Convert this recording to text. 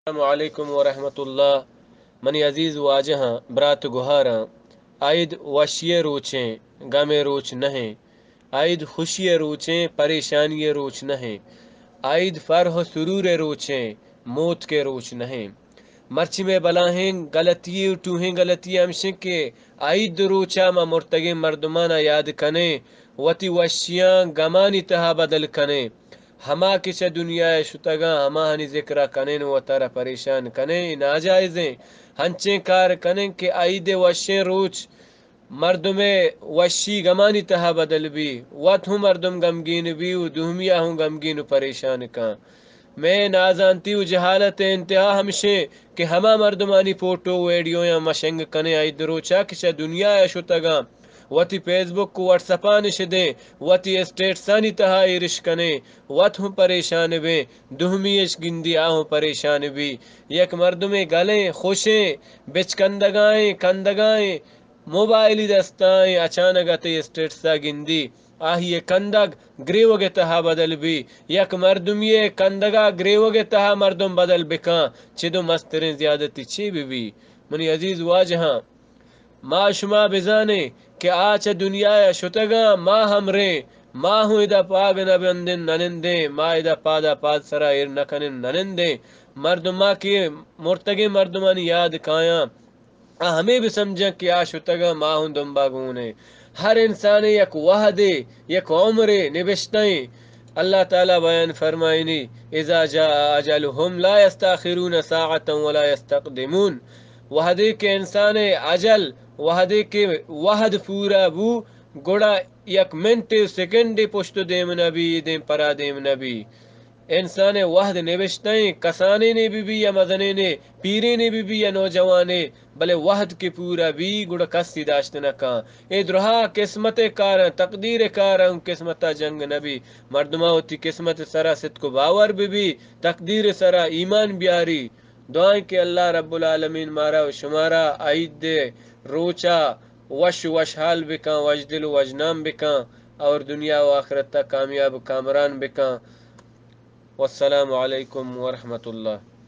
السلام علیکم ورحمۃ اللہ۔ منی عزیز واجہاں، برات گہاراں، عید وشی ءِ روچیں، غم ءِ روچ نہ ایں۔ عید خوشی ءِ روچیں، پریشانی ءِ روچ نہ ایں۔ عید فرح و سرور ءِ روچیں، موتک ءِ روچ نہ ایں۔ مرچی مئے بلاہیں غلطی و ٹوہیں غلطی ہمشیں کہ عید روچا ما مرتگیں مردمانا یاد کنیں، وتی وشیاں غمانی تہا بدل کنیں۔ ہما کہ چہ دنیا ءَ شتگاں، ہماہانی ذکر ءَ کنیں و وتارا پریشان کنیں، اے ناجائزیں۔ ہنچیں کار کنیں کہ عید ءِ وشیں روچ مردم ءِ وشی غمانی تہا بدل بی، وت ہوں مردم غمگین بی و دومی ءَ ہوں غمگین و پریشان کن۔ مئے نازانتی و جہالت ءِ انتہا ہمشیں کہ ہما مردمانی فوٹو و ویڈیویاں ما شنگ کنیں عید روچا کہ چہ دنیا ءَ شتگاں، وتی فیس بک و واٹس اپاں نشدیں، وتی اسٹیٹسانی تہا ایرش کنیں، وت ہوں پریشان بیں، دومی اش گندی آ ہوں پریشان بی۔ یک مردمے گلیں، خوشیں، بچکندگائیں، کندگائیں، موبائلی دستائیں، اچانک ءَ تئی اسٹیٹسا گندی، آہی ءِ کندگ گریوگ ءِ تہا بدل بی۔ یک مردمی ءِ کندگا گریوگ ءِ تہا مردم بدل بکاں، چدو مستریں زیادتی چے بہ بی؟ منی عزیز واجہاں، ما شما بزانیں کہ آ چہ دنیا ءَ شتگاں، ما ہم ریں، ما ہوں ادا پاگ نہ بندیں، نہ نندیں، ما ادا پادا پاد سرا ایر نہ کنیں، نہ نندیں۔ مردما کہ مرتگیں مردمانی یاد کایاں، آ ہمے بہ سمجھاں کہ آ شتگاں، ما ہوں دمبا گونیں۔ ہر انسانے یک وہدے، یک عمرے نبشتہ ایں۔ اللہ تعالی بیان فرمائنی، اذا جاء اجلهم لا يستأخرون ساعة ولا يستقدمون۔ وہدے کہ انسانے اجل، وہدے کہ وہد پورا بو، گڑا یک منٹے و سیکنڈے پشت و دیم نہ بی، دیم پرا دیم نہ بی۔ انسان ءِ وہد نبشتہ ایں، کسانینے بہ بی یا مزنینے، پیرینے بہ بی یا نوجوانے، بلے وہد کہ پورا بی، گڑا کسی داشت نہ کن۔ اے درہا قسمت ءِ کاراں، تقدیر ءِ کاراں، قسمتا جنگ نہ بی۔ مردما وتی قسمت ءِ سرا صدق و باور بہ بی، تقدیر ءِ سرا ایمان بیاری۔ دعائیں کہ اللہ رب العالمین مارا و شمارا عید ءِ روچا وش و وشحال بکن، وشدل و وشنام بکن اور دنیا و آخرتا کامیاب و کامران بکن۔ والسلام علیکم ورحمۃ اللہ۔